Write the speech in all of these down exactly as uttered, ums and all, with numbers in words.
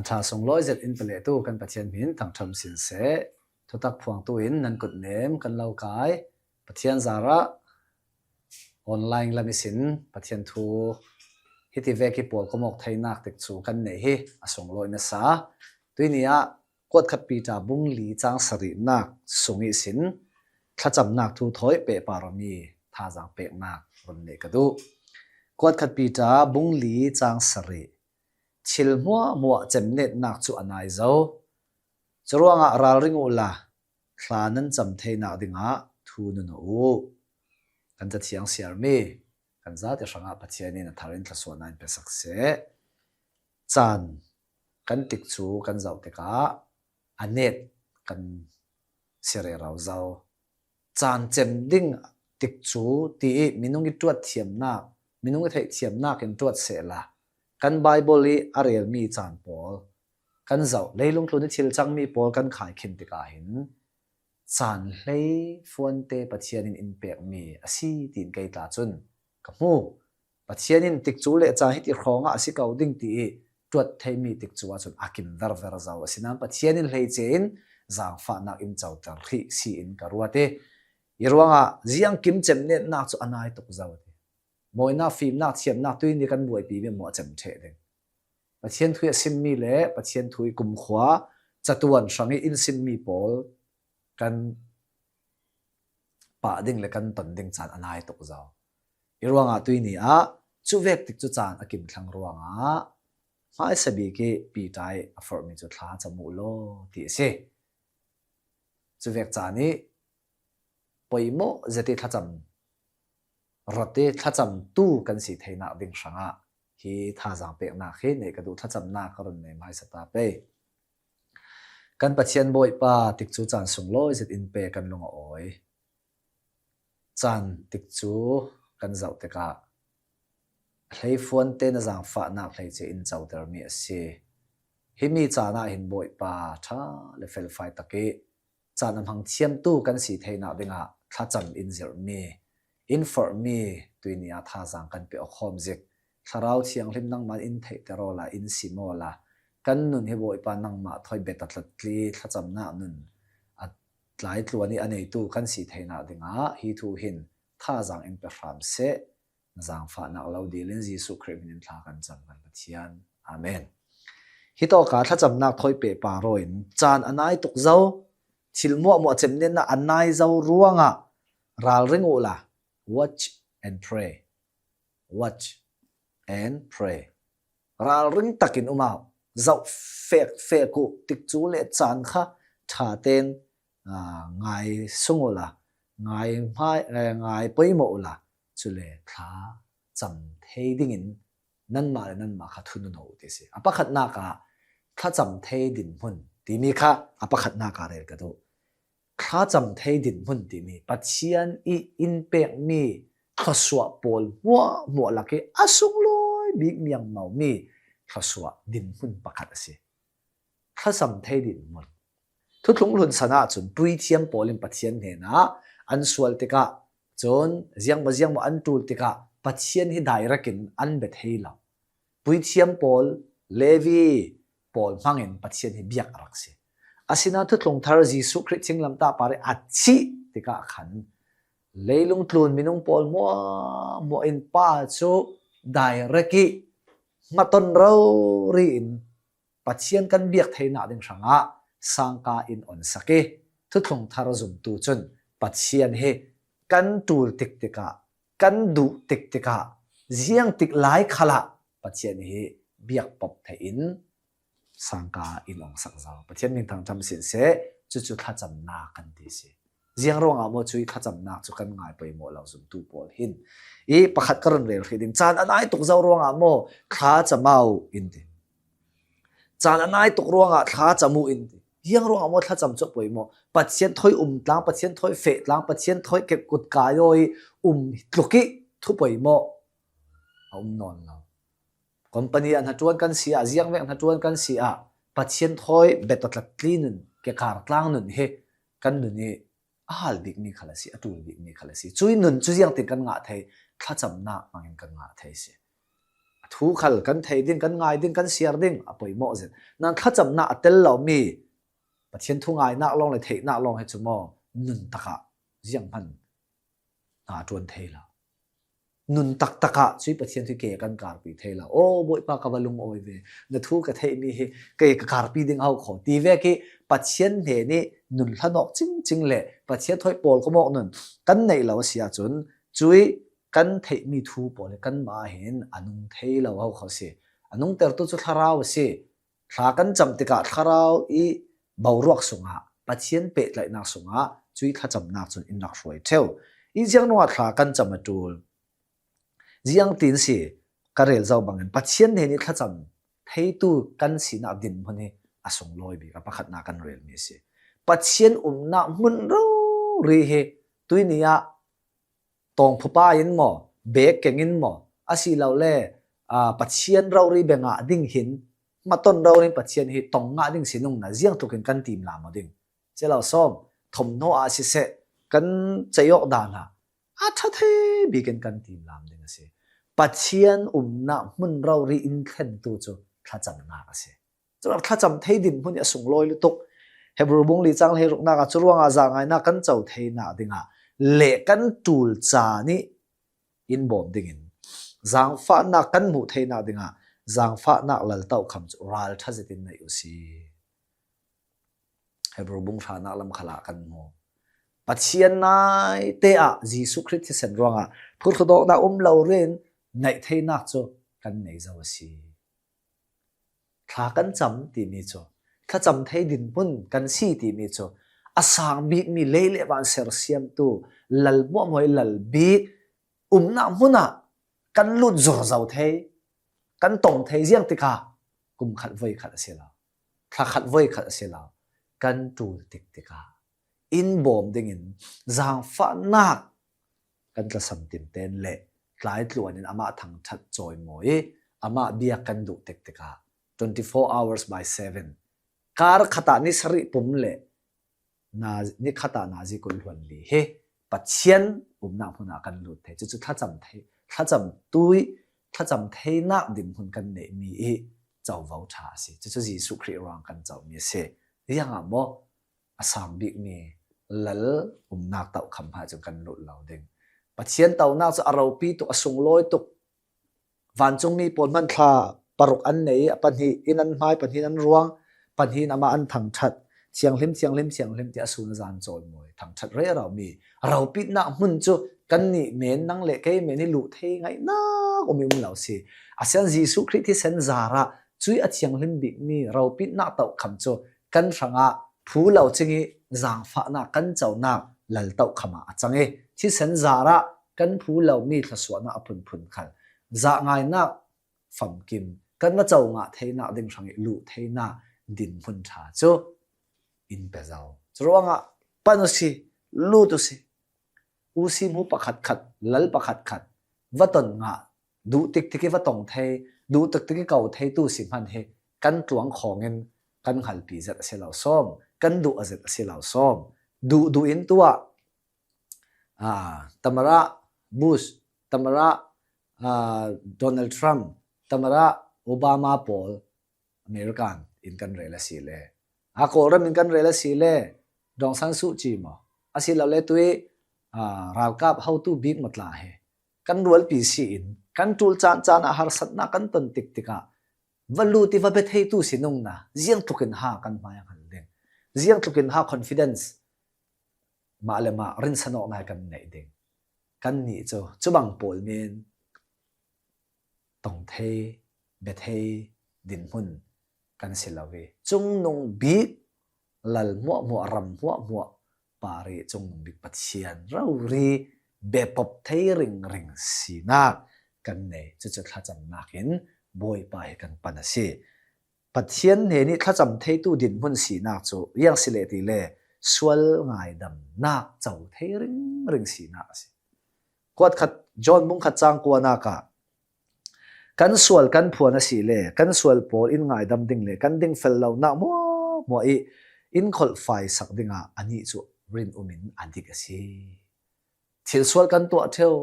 Ṭha sunglawi zet in pe leh tu kan Pathian hmin thangṭhat sin seh. Thutak phuangtu in nan kutnem kan lo kai. Pathian zarah online lam ihsin Pathian thu hiti vek i pawlkawm awk theinak tikcu kan neih hi a sunglawi nasa. Tuini ah Kuat khat Peter bung li cang sarihnak sung ihsin thlacamnak thu thawi pehpar awmi thazang peknak run neih ka duh. Kuat khat Peter bung li cang sarih. Thil hmuahhmuah cemnetnak cu a nai zo. Curuangah ralring uhla thla nan cam theinak dingah thu nunawh uh. Kan Cathiang siarmi kan zate hrangah Pathian in a thar in thluasuahnak in pe sak seh. Caan kan tikcu kan zoh tikah a net kan si rero zo. Caan cem ding tikcu ti i minung i ṭuat thiamnak, minung i theih thiamnak in ṭuat sehla kan Baibal i a relmi caan pawl kan zoh, leilung tlun i thil cangmi pawl kan khaikhin tikah hin caan hlei fuante Pathian in in pekmi a si tiin kei tla cun ka hmu. Pathian in tikcu le caan hiti hrawngah a si ko ding ti i ṭuat theimi tikcu ahcun a kim verver zo. Asinain Pathian in hleice in zaangfahnak in coter hrih si in ka ruat i, i ruangah ziangkim cemnetnak cu a nai tuk zo a ti. Mawinak, fimnak, thiamnak tuini kan buaipi mi maw a cem ṭheh ding. Pathian thu i a simmi le Pathian thu i kumkhua catuan hrang i in simmi pawl kan pah ding le kan ton ding caan a nai tuk zo. I ruangah tuini ah cuvek tikcu caan a kim thlang ruangah hmaisa bik i Peter i a forhmi cu thlacam uh law ti a si. Cuvek caan i poimawh zet i thlacam rawt i thlacamtu kan si theinak ding hrangah hi thazang peknak hi neih ka duh. Thlacamnak ka run nei hmaisa ta pei. Kan Pathian Bawipa, tikcu caan sunglawi zet in pe kan lung a awi. Caan tikcu kan zoh tikah hleifuante na zaangfahnak hleice in cotermi a si. Himi caan ah hin Bawipa ṭha le felfai tak i caan a hmang thiamtu kan si theinak dingah thlacam in zirhmi, in forhmi tuini ah thazang kan pe awkhawm zik. Thlarau Thianghlim nangmah in theihter awla in sim awla kan nun hi Bawipa nangmah thawi bet a tlatli thlacamnak nun a tlai tluan i a neitu kan si theinak dingah hi thu hin thazang in pe hram seh. Na zaangfahnak lo dil in Jesuh Khrih hmin in thla kan cam kan Pathian. Amen. Hitawka thlacamnak thawi pehpar aw in caan a nai tuk zo, thil hmuahhmuah cemnetnak a nai zo ruangah ralring uhla watch and pray. Watch and pray. Ralring takin um uh. Zoh fek fek uh, tikcu le caan kha ṭha tein aa, ngai sung uhla, ngai hmai, eh, ngai poimawh uhla, cule thla cam thei dingin nanmah le nanmah kha thu nunawh uh ti si. A pakhatnak ah thlacam thei dinhmun timi kha a pakhatnak ah rel ka duh. Thlacam thei dinhmun timi Pathian i in pekmi thluasuah pawl hmuahhmuah lak i a sunglawi bik miangmomi thluasuah dinhmun pakhat a si. Thlacam thei dinhmun. Thuthlung hlun san ahcun puithiam pawl in Pathian hnenah an sual tikah cun ziangmaw ziangmaw an ṭul tikah Pathian hi direct in an bia thei lo. Puithiam pawl, Levi pawl hmangin Pathian hi biak a rak si. Asinain Thuthlung Thar Jesuh Khrih thinglamtah par i a thih tikah khan leilung tlun minung pawl hmuahhmuah in Pa cu direct i hmaton rori in Pathian kan biak theinak ding hrangah sangka in onsak i, Thuthlung Thar zumtu cun Pathian hi kan ṭul tik tikah, kan duh tik tikah, ziangtik lai khalah Pathian hi biak pop theih in sangka in ongsak zo. Pathian min thangṭhat sin seh, cucu thlacamnak kan ti si. Ziang ruangah maw cu i thlacamnak cu kan ngai poimawh lo zumtu pawl hin? I pakhat ka run rel hrih ding. Caan a nai tuk zo ruangah maw thlacam uh in ti? Caan a nai tuk ruangah thlacam uh in ti. Ziang ruangah maw thlacam cu a poimawh? Pathian thawi um tlang, Pathian thawi feh tlang, Pathian thawi kekut kai aw i um tluk i thu poimawh a um nawn lo. Company ah hnaṭuan kan si ah, ziangvek hnaṭuan kan si ah, Pathian thawi bet a tlatli nun, kekar tlang nun hi kan nun i a hal bikmi khal a si, a ṭul bikmi khal a si. Cui nun cu ziangtin kan ngah thei? Thlacamnak hmangin kan ngah thei si. thu khal kan thei ding, kan ngai ding, kan siar ding a poimawh zet. Nain thlacamna a tel lo mi Pathian thu ngainak lawng le theihnak lawng hi cu maw, nun takah zianghman hna ṭuan thei lo. Nun taktakah cui Pathian thu ke kan karpi thei lo. Aw, Bawipa, ka va lungawi ve. Na thu ka theihmi hi kei ka karpi ding ho kho ti vek i Pathian hnen i nun hlanawk cingcing le Pathian thawi pawl kawmawk nun kan neih lo a si ahcun cui kan theihmi thu pawl hi kanmah ah hin a nung thei lo ho kho a si. A nungtertu cu thlarau a si. Thla kan cam tikah thlarau i boruak sungah, Pathian pehtlaihnak sungah cui thlacamnak cun in rak hruai ṭheu. I ziang ruangah thla kan cam a ṭul? Ziangtin si ka rel zo bangin Pathian hnen i thlacam theitu kan sinak dinhmun hi a sunglawi bik a pakhatnak kan relmi a si. Pathian umnak hmun rori hi tuini ah tawngphupa in maw, bek keng in maw, asilole, aa, Pathian rori bengah ding hin, hmaton rori in Pathian hi tong ngah ding si nungna ziangtlukin kan timlam aw ding. Silo sawm, thawmhnaw ah siseh, kan ceih awk dan ah a ṭha thei bikin kan timlam ding a si. Pathian umnak hmun rori in thlentu cu thlacamnak a si. Curak thlacam thei dinhmun hi a sunglawi lutuk. Hebru bung li cang hleiruknak ah cu ruangah zaangainak kan co theinak dingah le kan ṭul caan ih in bawm dingin zaangfahnak kan hmuh theinak dingah zaangfahnak laltohkham cu ralṭha zetin neih u si. Hebru bung hranak lam khalah kan hmu. Pathian naite ah Jesuh Khrih thisen ruangah phurthludawknak um lo rin neih theinak cu kan nei zo a si. Thla kan cam timi cu, thlacam thei dinhmun kan si timi cu, a sang bikmi lei le van sersiamtu lal hmuahhmuah i lal bik umnak hmun ah kan lut zur zo thei, kan tong thei ziang tikah kum khat voi khat a si lo, thla khat voi khat a si lo, kan ṭul tik tikah in bawm dingin zaangfahnak kan tlasam tinten le tlai tluan in amah thangṭhat cawimawi i amah bia kan duh tik tikah twenty four hours by seven, kar khat ah ni sarih pum le na, ni khat ah nazi kul hluan li hi Pathian umnak hmun ah kan lut thei. Cucu thlacam thei, thlacam tui, thlacam theinak dinhmun kan neihmi i covo ṭha a si. Cucu Jesuh Khrih ruang kan comi a si. Ziangah maw a sang bikmi lal umnak tohkham hmai cun kan lut lo ding. Pathian tonak cu a ropi tuk, a sunglawi tuk. Vancungmi pawl hmanh thla paruk an nei, a pahnih in an hmai, pahnih in an ruang, pahnih in amah an thangṭhat. Thianghlim, thianghlim, thianghlim tiah a sun a zan cawimawi, thangṭhat rero mi. Ropitnak hmun cu kannih men, nang le kei men hi luh thei ngaihnak um i um lo si. Asian Jesuh Khrih thisen zarah cui a thianghlim bikmi ropitnak tohkham cu kan hrangah phu lo cing i zaangfahnak kan conak lal tohkham ah a cang i thisen zarah kan phu lomi thlawsuahnak a phunphun khal zaangainak famkim kan va co ngah theinak ding hrang i luh theinak dinhmun ṭha cu in pe zo. Curuangah pan u si, lut u si. U si mu pakhat khat, lal pakhat khat va ton ngah, duh tik tik i va tong thei, duh tik tik i ko thei tu si hmanh hi kan tluang khawngin kan hngalpi zet a si lo sawm, kan duh a zet a si lo sawm. Duh duh in tuah, aa, tamara Bush, tamara, aa, Donald Trump, tamara Obama pawl American in kan rel a si le, aa, Kawlram in kan rel a si le, Daw Aung San Suu Kyi maw, a si lo le tui, aa, ralkap hotu bik maw tla he kan rualpi si in kan ṭul caan caan ah harsatnak kan ton tik tikah va lut i va bia theitu si nungna ziangtlukin ha kan hmai a hngal ding, ziangtlukin ha confidence mah le mah rinsanawknak kan neih ding. Kannih cu cubang pawl men tong thei, bia thei dinhmun kan si lo i, cungnung bik lal hmuahhmuah, ram hmuahhmuah parih cungnung bik Pathian rori biapop thei ringring sinak kan nei. Cucu thlacamnak in Bawipa hi kan pan a si. Pathian hnen i thlacam theitu dinhmun sinak cu ziang si le ti le sual ngaidamnak co thei ringring sinak a si. Kuat khat, John bung khat cang kuanak ah kan sual kan phuan a si le kan sual pawl in ngaidam ding le kan dingfel lonak hmuahhmuah i in kholhfai sak dingah anih cu rinum in a dik a si. Thil sual kan tuah ṭheu,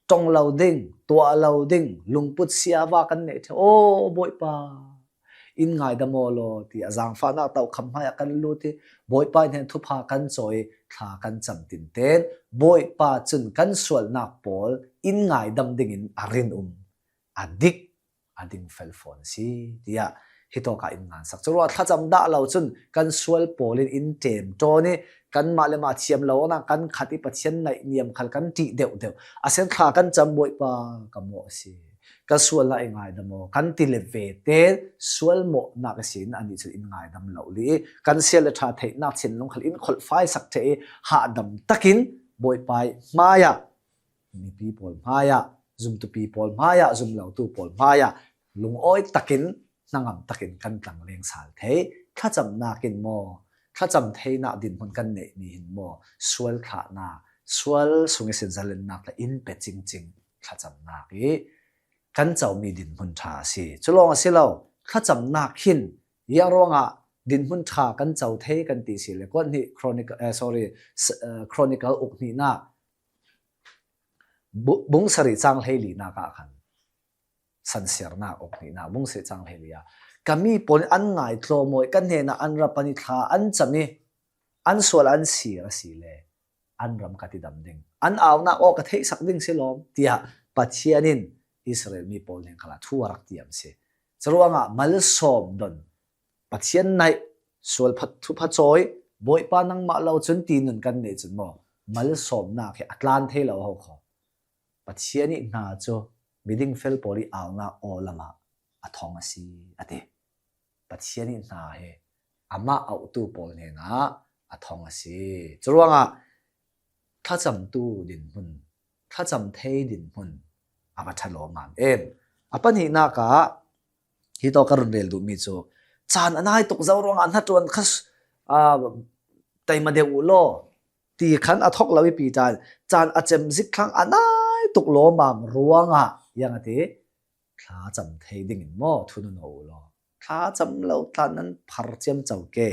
ṭong lo ding, tuah lo ding, lungput siava kan neih ṭheh. Aw, Bawipa, in ngaidam aw law, ti a zangfahnak tokham hmaiah kan lut i, Bawipa in hen thupha kan cawi i, thla kan cam tinten, Bawipa cun kan sualnak pawl in ngaidam dingin a rinum, a dik, a ding fel fawn a si, tiah hitawkah in ngansak. Curuangah thlacam dah lo cun kan sual pawl in in ṭem ṭawn i, kanmah le mah thiam lo awknak kan khat i Pathian naihniam khal kan ṭih deuhdeuh. A sen thla kan cam, Bawipa, ka mawh a si, ka sualnak i ngaidam aw, kan ti le vete sual mawhnak ihsin anih cun in ngaidam lo li i, kan sial le ṭha theihnak thinlung khal in kholhfaisak ṭheh i, hahdam takin Bawipa i hmaiah, mipi pawl hmaiah, zumtupi pawl hmaiah, zumlotu pawl hmaiah lungawi takin hnangam takin kan tlangleng sal thei. Thlacamnak in maw, thlacam theinak dinhmun kan neihmi hin maw, sual thlahnak, sual sung ihsin zalennak tla in pe cingcing thlacamnak i kan comi dinhmun ṭha a si. Cu lawng a si lo, thlacamnak hin ziang ruangah dinhmun ṭha kan co thei kan ti si le, Kuat hnih Chronic-, eh, sorry, s-, eh, Chronicle uk hnihnak, bu-, bung sarih cang hleilinak ah khan, Sansiarnak uk hnihnak bung sarih cang hleili ah, ka mi pawl in an ngai tlawm aw i, ka hnenah an ra pan i, thla an cam i, an sual an sir a si le, an ram ka tidam ding, an aunak aw ka theihsak ding si lawm, tiah Pathian in Israel mi pawl hnen khalah thu a rak tiam si. Curuangah malsawm don, Pathian naih, sual phat, thupha cawi, Bawipa nangmah lo cun ti nun kan neih cun maw, malsawmnak hi a tlan thei lo ho kho. Pathian i hna cu miding fel pawl i aunak aw lamah a thong a si, a ti. Pathian i hna hi amah auhtu pawl hnenah a thong a si. Curuangah thlacamtu dinhmun, thlacam thei dinhmun a va ṭha lawmam em. A pahnihnak ah hitawk ka run rel duhmi cu, caan a nai tuk zo ruangah hnaṭuan kha s-, aa, taima deuh uh law, ti khan a thok lo i Piter in, caan a cem zik thlang a nai tuk lawmam ruangah, ziang a ti, thlacam thei dingin maw, thunun aw uh law. Thlacam lo tla nan phar ciamco ke.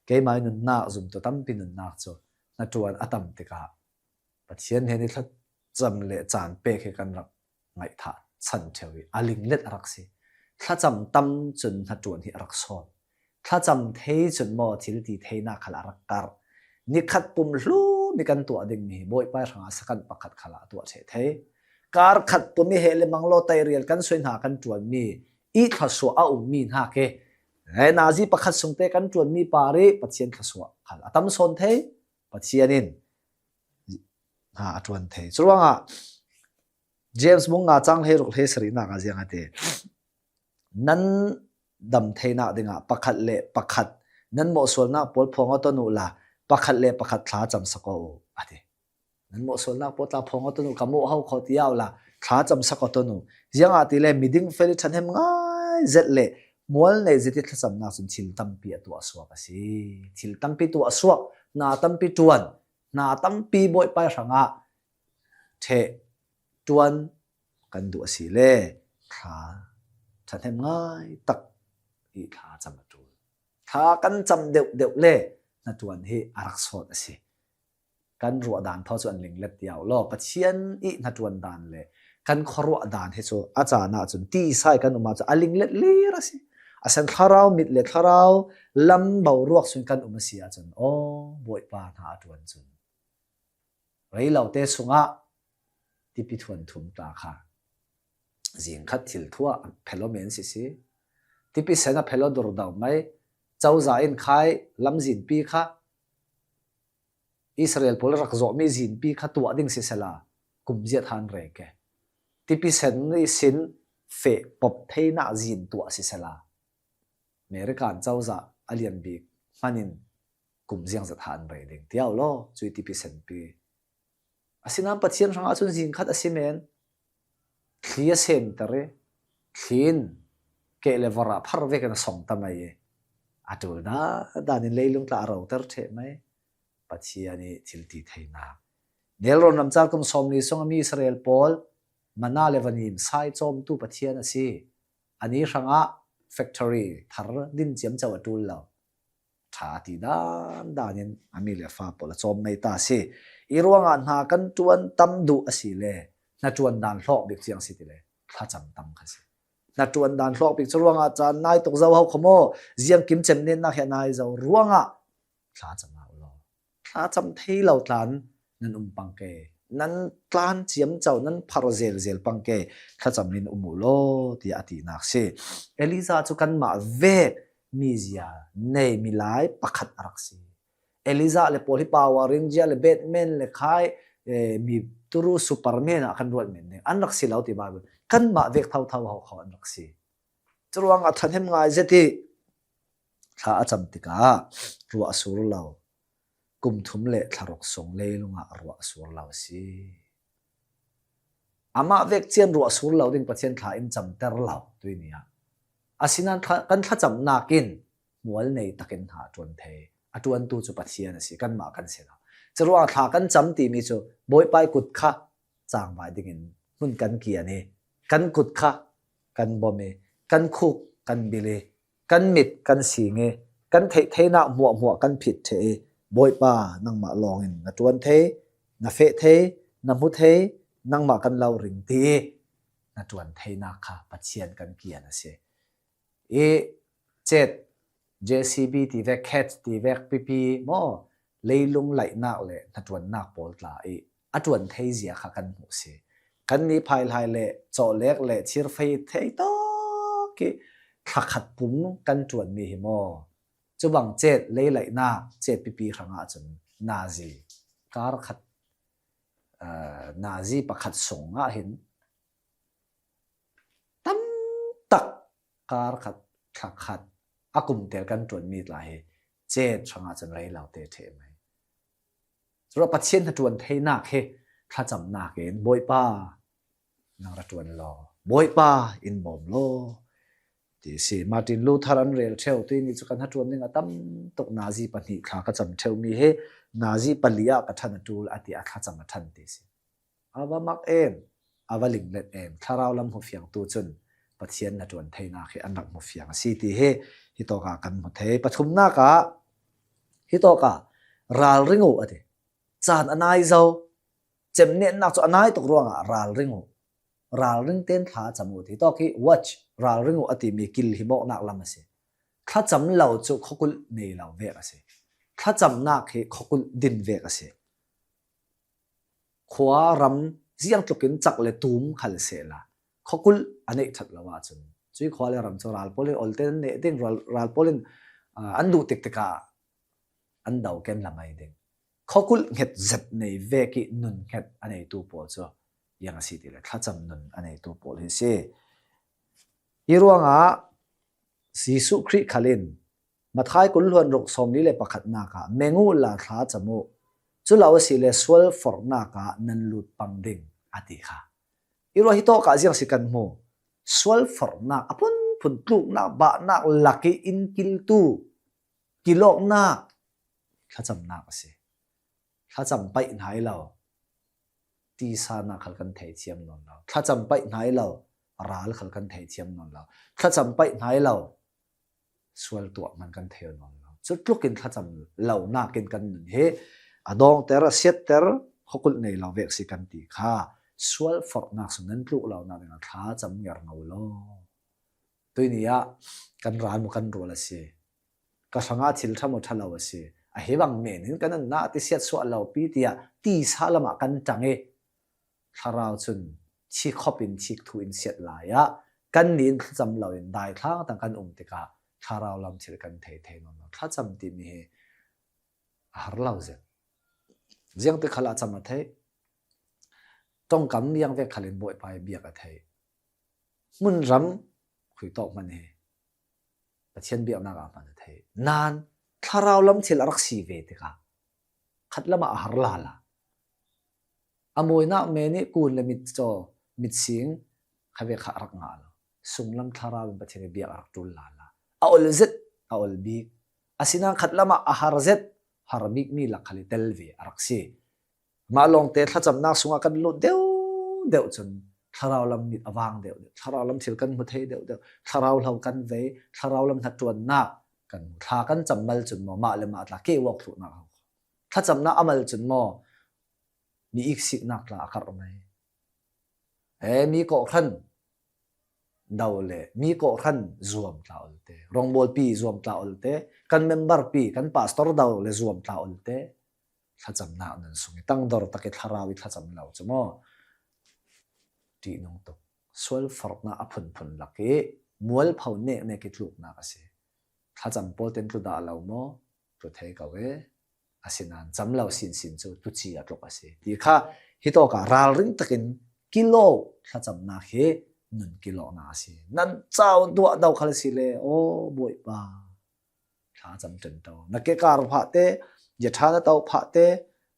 Keimah i nunnak, zumtu tampi nunnak cu hnaṭuan a tam tikah Pathian hnen i thlacam le caan pek hi kan rak ngaihthah chan ṭheu i a linglet a rak si. Thlacam tam cun hnaṭuan hi a rak sawt. Thlacam thei cun maw, thil ti theinak khal a rak karh. Nikhat pum hlum i kan tuah dingmi hi Bawipa hrangah second pakhat khal ah a tuah ṭheh thei. Kar khat pum i heh le manglaw tairial kan suai hna kan ṭuanmi i thluasuah a ummi hna khi, eh, nazi pakhat sungte kan ṭuanmi par i Pathian thluasuah khal a tam sawn thei. Pathian in hna a ṭuan thei. Curuangah James bung nga cang hleiruk hleisarihnak ah ziang a ti, nan dam theinak dingah pakhat le pakhat nan mawhsualnak pawl phuang aw ton uhla, pakhat le pakhat thla camsak aw uh, a ti. Nan mawhsualnak pawl tla phuang aw ton uh, ka mawh ho kho ti aw la, thla camsak aw ton uh. Ziangahtile miding fel i ṭhahnem ngai zet le mual nei zet i thlacamnak cun thil tampi a tuahsuak a si. Thil tampi tuahsuak, hna tampi ṭuan, hna tampi Bawipa hrangah ṭheh ṭuan kan duh a si le, thla ṭhahnem ngai tak i thla cam a ṭul. Thla kan cam deuhdeuh le hnaṭuan hi a rak sawt a si. Kan ruah dan thaw cu an linglet ti aw law, Pathian i hnaṭuan dan le kan khuaruah dan hi cu a caan ah cun tisa i kan um ahcun a linglet lir a si. A sen thlarau mit le thlarau lam boruak sungin kan um a si ahcun, aw, Bawipa hna a ṭuan cun, rei lote sungah tipi thuanthum tla kha zing khat thil thuah a phel aw men sisi, tipi sen a phel aw durdo mai, cozah in khai lamzinpi kha, Israel pawl rak zawhmi zinpi kha tuah ding sisela, kum ziat han rei ke. Tipi sen ihsin feh pop theinak zin tuah sisela, American cozah a lian bik hmanin kum ziangzat han rei ding ti aw law, cui tipi senpi. Asinain Pathian hrangah cun zing khat a si men. Thli a semter i, thli in keh le vorh ah phar vekin a song ta mai i, a ṭul dan, dan in leilung tla a roter ṭheh mai. Pathian i thil ti theinak. Nelrawn ramcar kum sawmli sung a mi Israel pawl manna le vanim sai cawmtu Pathian a si. Ani hrangah factory thar din ciamco a ṭul lo. Ṭha ti dan dan in a mi le fa pawl a cawm mai ta a si. I ruangah hna kan ṭuan tam duh a si le Hnaṭuan dan hlawk bik ciang si ti le thlacam tam kha si. Hnaṭuan dan hlawk bik cu ruangah caan nai tuk zo ho kho maw? Ziang kim cem netnak hi a nai zo ruangah thlacam ah u law. Thlacam thei lo tlan nan um pang ke. Nan tlan ciamco, nan phar zelzel pang ke. Thlacam in um u law, tiah a tinak si. Elijah cu kanmah vek mizia nei milai pakhat a rak si. Elijah le pawl hi Power Ranger le Batman le khai, eh, mi turu Superman ah kan ruat men ding an rak si lo ti Bible. Kanmah vek thotho ho kho an rak si. Curuangah thahnem ngai zet i thla a cam tikah ruah a sur lo. Kum thum le thla ruk sung leilung ah ruah a sur lo a si. Amah vek cian ruah a sur lo ding Pathian thla in camter lo tui ni ah. Asinain thla, kan thlacamnak in mual nei takin hna a ṭuan thei. A ṭuantu cu Pathian a si, kanmah kan si lo. Curuangah thla kan cam timi cu Bawipa i kut kha cangvai dingin hmun kan kian i, kan kut kha kan bawm i, kan khuk kan bil i, kan mit kan sing i, kan theih theinak hmuahhmuah kan phit ṭheh i, Bawipa, nangmah lawngin na ṭuan thei, na feh thei, na hmu thei, nangmah kan lo ring ti i, na ṭuan theinak kha Pathian kan kian a si. I cet, J C B ti vek, cat ti vek, pipi maw, leilung laihnak le hnaṭuannak pawl tla i a ṭuan thei zia kha kan hmuh si. Kan ni phailhai le cawhlek le thirfei thei tawk i thlakhat pum kan ṭuanmi hi maw? Cubang cet, leilaihnak cet pipi hrangah cun nazi kar khat, aa, nazi pakhat sungah hin tam tak kar khat, thla khat a kumtel kan ṭuanmi tla hi cet hrangah cun rei lo te ṭheh mai. Curuah Pathian hnaṭuan theinak hi thlacamnak in, Bawipa, nang ra ṭuan law, Bawipa, in bawm law, ti si. Martin Luther an rel ṭheu, tui ni cu kan hnaṭuan ding a tam tuk nazi pahnih thla ka cam ṭheu mi hi nazi pali ah ka ṭhan a ṭul a ti a thlacam a ṭhan ti si. A va mak em, a va linglet em, thlarau lam hmufiangtu cun Pathian hnaṭuan theinak hi an rak hmufiang a si ti hi hitawk ah kan hmu thei. Pathumnak ah hitawk ah ralring uh a ti. Caan a nai zo, cemnetnak cu a nai tuk ruangah ralring uh. Ralring ten thla cam uh ti. Hitawk hi watch, ralring uh a timi kil hi mawknak lam a si. Thlacam lo cu khuakulh nei lo vek a si. Thlacamnak hi khuakulh din vek a si. Khua ram ziangtlukin cak le tum khal sehla khuakulh a neih ṭhat lo ahcun cui khua le ram cu ral pawl in olte an neh ding, ral, ral pawl in, aa, an duh tik tikah an do ken lamai ding. Khuakulh hnget zet nei vek i nun hnget a neitu pawl cu ziang a si ti le thlacam nun a neitu pawl hi si. Hi ruangah Jesuh Khrih khal in Matthai kul hluan ruk sawmli le pakhatnak ah, meng uhla thla cam uh, cu lo a si le sual forhnak ah nan lut pang ding a ti kha. Hi ruah hitawk ah ziang si kan hmu. Sual forhnak a phunphun tluknak, bahnak lak i in kiltu kilawknak thlacamnak a si. Thlacam paih hnai lo, tisa nak khal kan thei thiam nawn lo. Thlacam paih hnai lo, ral khal kan thei thiam nawn lo. Thlacam paih hnai lo, sual tuah hman kan thei nawn lo. Cu tlukin thlacam lo nakin kan nun hi a dawngter, a siatter, khuakulh nei lo vek si kan ti kha. Sual forhnak sung nan tluk lo nak dingah thlacam ngerhngo law. Tui ni ah kan ral maw kan rual a si. Ka hrangah thil ṭha maw ṭha lo a si. A hi bang men hin kan nunnak tisiat suah lo pi tiah tisa lamah kan ṭang i thlarau cun thik khop in thik thu in siat lai ah kan nih in thlacam lo in daithlang tang kan um tikah thlarau lam thil kan thei thei nawn lo. Thlacam timi hi a har lo zet. Ziangtik khal ah cam a theih. Ṭongkam ziang vek khal in Bawipa i biak a theih. Hmun ram khuitawk hmanh hi Pathian biaknak ah hman a theih. Nain thlarau lam thil a rak si ve tikah khat lamah a har lala. A mawinak men i kun le mitcaw, mitsing kha ve kha a rak ngah lo. Sunglam thlarau in Pathian i biak a rak ṭul lala. A ol zet, a ol bik. Asinain khat lamah a har zet, har bikmi lak khal i tel ve a rak si. Mah lawngte thlacamnak sungah kan lut deuh deuh cun thlarau lam mit a vang deuh deuh, thlarau lam thil kan hmu thei deuh deuh, thlarau hlo kan vei, thlarau lam hnaṭuannak kan hmu. Thla kan cam mal cun maw, mah le mah tla ke uak thluhnak ho. Thlacamnak a mal cun maw, mi iksiknak tla a karh mai. E, mi kawhhran do le mi kawhhran zuam tla olte, rawngbawlpi zuam tla olte, kan member pi, kan pastor do le zuam tla olte, thlacamnak nun sung i tangdor tak i thlarau i thlacam lo cu maw? Ṭihnung tuk, sual forhnak a phunphun lak i mualpho neknek i tluknak a si. Thlacam pawl ten tlu dah lo maw? Tlu thei ko e. Asinain cam lo sinsin cu tuci a tluk a si ti kha hitawk ah ralring takin kilo thlacamnak hi nun kilawhnak a si. Nan cau duah do khal a si le, aw Bawipa, thla cam ṭanṭo. Na kekar phahte, yatha na to phahte,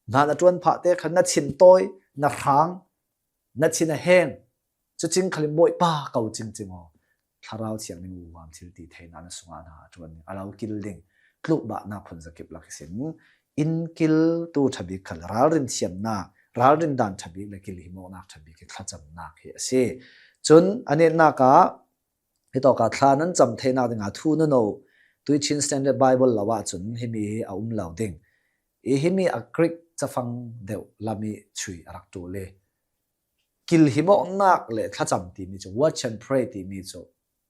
hna na ṭuan phahte kha na chin tawi, na hrang, na chin a heng. Cucing khalin Bawipa ko cingcing aw. Thlarau thiang ning uvam thil ti theihna na sungah hna a ṭuan ning a lo kil ding. Tlukbahnak phun zakip lak i sin. In kil tu ṭhabik khal ralrin thiamnak, ralrin dan ṭhabik le kil himawknak ṭhabik i thlacamnak hi a si. Cun a netnak ah hitawk ah thla nan cam theinak dingah thu nuno, Tuichin Standard Bible lo ahcun himi hi a um lo ding. I himi a Greek cafang deuh lam i chui a rak ṭul i kil himawknak le thlacam timi cu, watch and pray timi cu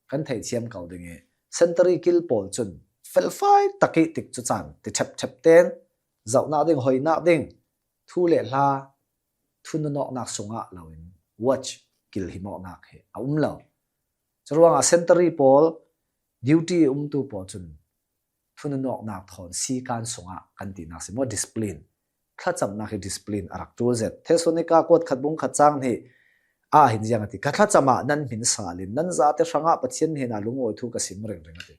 kan theithiam ko ding i, sentari kil pawl cun felfai tak i tikcu caan ti ṭhepṭhep ten zohnak ding, hoinak ding, thu le hla, thu nunawknak sungah loin watch, kil himawknak hi a um lo. Curuangah sentari pawl, duty umtu pawl cun thu nunawknak thawn sikan sungah kan tinak si maw, discipline. Thlacamnak hi discipline a rak ṭul zet. Thessalonika kuat khat bung khat cang hnih ah hin ziang a ti, ka thlacam ah nan hmin sal in nan zate hrangah Pathian hnenah lungawi thu ka sim ringring a ti.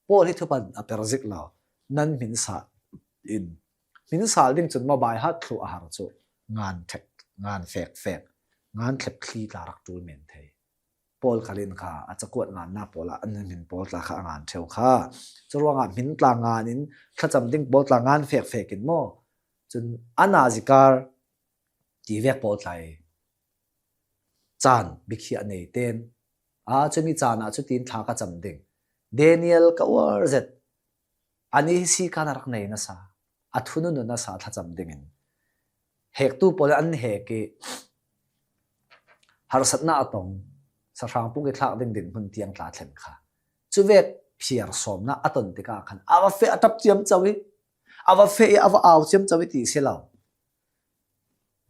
Paul hi thupan a per zik lo. Nan hmin sal in, hmin sal ding cun mabai hat thluh a har cu ngan thek, ngan fek fek, ngan thlep thli tla rak ṭul men thei. Paul khal in kha a cakuat ngannak pawl ah an hmin pawl tla kha a ngan ṭheu kha. Curuangah hmin tla ngan in thlacam ding pawl tla ngan fek fek in maw? Cun ana zikar ti vek pawl tla i caan bikhiah nei ten, a cumi caan ah cutin thla ka cam ding. Daniel ka uar zet. Ani hi sikan a rak nei nasa, a thununu nasa thlacam dingin hektu pawl an hek i harsatnak a tong, sahrang puk i thlak ding dinhmun tiang tla thlen kha. Cuvek phiar sawmnak a ton tikah khan a va feh a ṭap ciamco i, a va feh i a va au ciamco i ti si lo.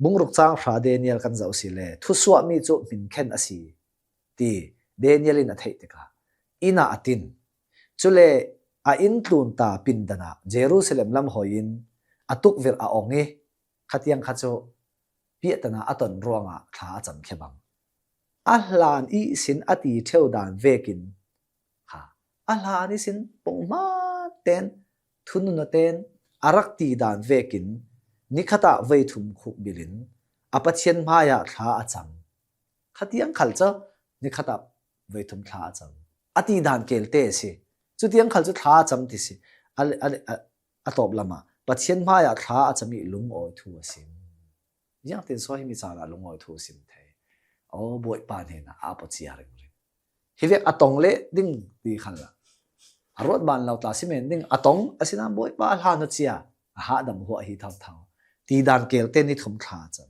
Bungruk cang hra Daniel kan zoh si le, thusuahmi cu hminkhen a si ti Daniel in a theih tikah inn ah a tin. Cule a inn tlunta pindan ah Jerusalem lam hawi in a tukvirh a ong i, khatiang kha cu piahtana a ton ruangah thla a camkhia bang. A hlan ihsin a ti ṭheu dan vekin kha, a hlan ihsin punghman ten, thununu ten a rak ti dan vekin nikhat ah voi thum khuk bil in a Pathian hmaiah thla a cam. Khatiang khal cu nikhat ah voi thum thla a cam. A ti dan kelte a si. Cutiang khal cu thla a cam ti si. A, a, a, a tawp lamah Pathian hmaiah thla a cam i lungawi thu a sim. Ziangtin saw himi caan ah lungawi thu a sim thei? Aw, Bawipa hnenah a pawcia ringring. Hi vek a tong leh ding ti khal ah a ruat ban lo tla si men ding, a tong asinain Bawipa a hlan a cia, a hahdam huah hi thotho. Ti dan kelte ni thum thla a cam.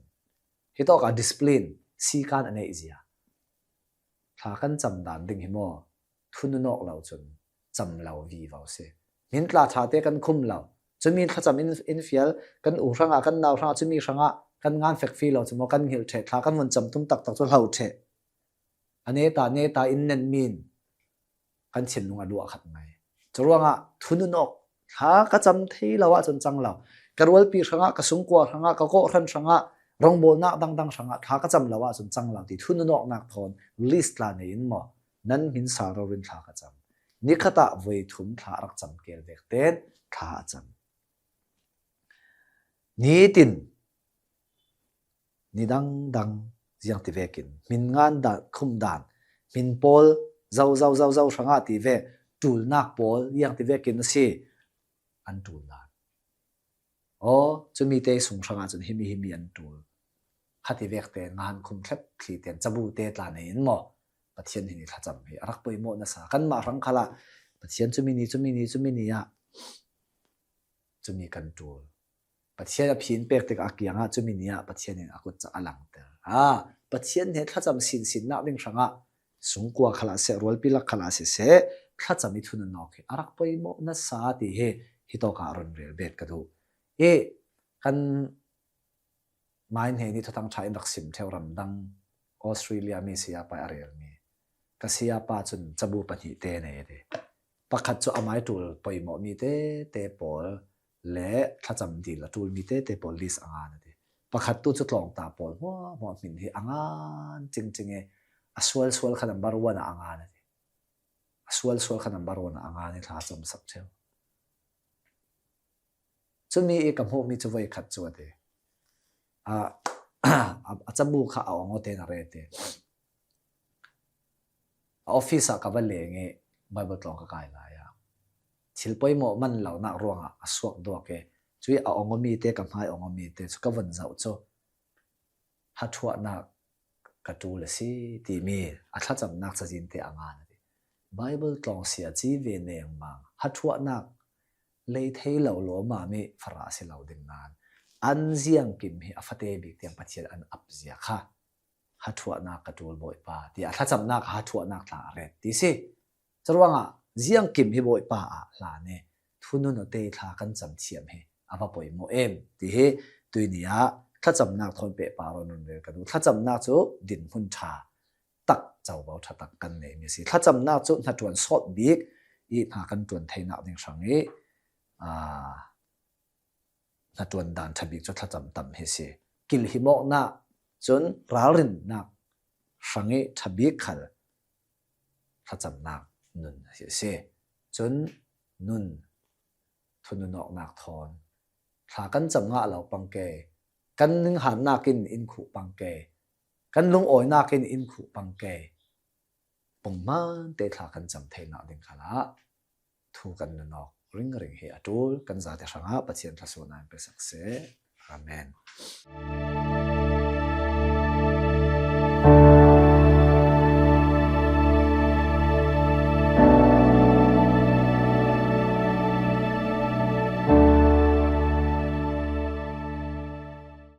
Hitawk ah discipline, sikan a neih zia. Thla kan cam dan ding hi maw? Thununawk lo cun cam lo vivo si. Hmin tla ṭhate kan khum lo. Cumi thlacam in, in fial, kan u hrangah, kan nau hrangah, cumi hrangah kan ngan fek fi lo cu maw, kan hngilh ṭheh, thla kan vun cam tum taktak cu hlo ṭheh. A neta, neta in nen min kan thinlung a luah khat mai. Curuangah thununawk, thla ka cam thei lo ahcun cang lo. Ka rualpi hrangah, ka sungkua hrangah, ka kawhhran hrangah, rawngbawlnak dangdang hrangah thla ka cam lo ahcun cang lo ti thununawknak thawn list tla nei in maw? Nan hmin sal rori in thla ka cam. Nikhat ah voi thum thla a rak cam kel vek ten thla a cam. Nitin, ni dangdang ziang ti vekin, hmin ngan dan, khum dan, hmin pawl zo, zo, zo, zo hrangah ti vek, ṭulnak pawl ziang ti vekin a si, an ṭul dan. Aw, cumi te sung hrangah cun himi, himi an ṭul. Kha ti vek te ngan khum thlep thli ten cabu te tla nei in maw? Pathian hin i thlacam hi a rak poimawh nasa. Kanmah hrang khalah Pathian cumi ni, cumi ni, cumi ni ah cumi kan ṭul. Pathian a phin pek tikah a kiangah cumi ni ah Pathian in a kut caah a langter. Ha, Pathian hnen thlacam sinsinnak ding hrangah sungkua khalah seh, rualpi lak khalah siseh, thlacam i thunun awk hi a rak poimawh nasa ti hi hitawkah run rel bet ka duh. I kan mai hnen i thuthang ṭha in rak sim ṭheu ramdang Australia mi sayapa a relmi. Ka sayapa cun cabu pahnih te nei a ti. Pakhat cu a mai ṭul poimawh mi te te pawl le thlacam dil a ṭulmi te te pawl list a ngan a ti. Pakhat tu cu tlawngta pawl hmuahhmuah hmin hi a ngan cingcing i a sualsual kha number one ah a ngan a ti. A sualsual kha number one ah a ngan i thlacam sak ṭheu. Cumi i ka hmuhmi cu voikhat cu a ti. A, a, a cabu kha a ong aw tein a re ti. A office ah ka va leng i Bible tlawng ka kai lai ah thil poimawh man lonak ruangah a suak duak i cui a ong awmi te, ka hmai ong awmi te cu ka vun zoh cu hathuahnak ka ṭul a si timi a thlacamnak cazin te a ngan a ti. Bible tlawng sia ci ve nengmang hathuahnak lei thei lo lawmami farah a si lo ding nain an ziangkim hi a fate bik tiang Pathian an ap zia kha hathuahnak ka ṭul Bawipa ti a thlacamnak a hathuahnak tla a ret ti si. Curuangah ziangkim hi Bawipa ah hlan i thunun awte thla kan cam thiam hi a va poimawh em ti hi tuini ah thlacamnak thawn pehpar aw nun rel ka duh. Thlacamnak cu dinhmun ṭha tak, covo ṭha tak kan neimi a si. Thlacamnak cu hnaṭuan sawt bik i hna kan ṭuan theinak ding hrang i, aa, hnaṭuan dan ṭha bik cu thlacam tam hi a si. Kilhimawknak cun ralrinnak hrang i ṭha bik khal thlacamnak nun hi a si. Cun nun thunun awknak thawn thla kan cam ngah lo pang ke, kan ninghannak in in khuh pang ke, kan lungawinak in in khuh pang ke, pongman te thla kan cam theinak ding khalah thu kan nun awk ringring hi a ṭul. Kan zate hrangah Pathian thluasuahnak in pe sak seh. Amen.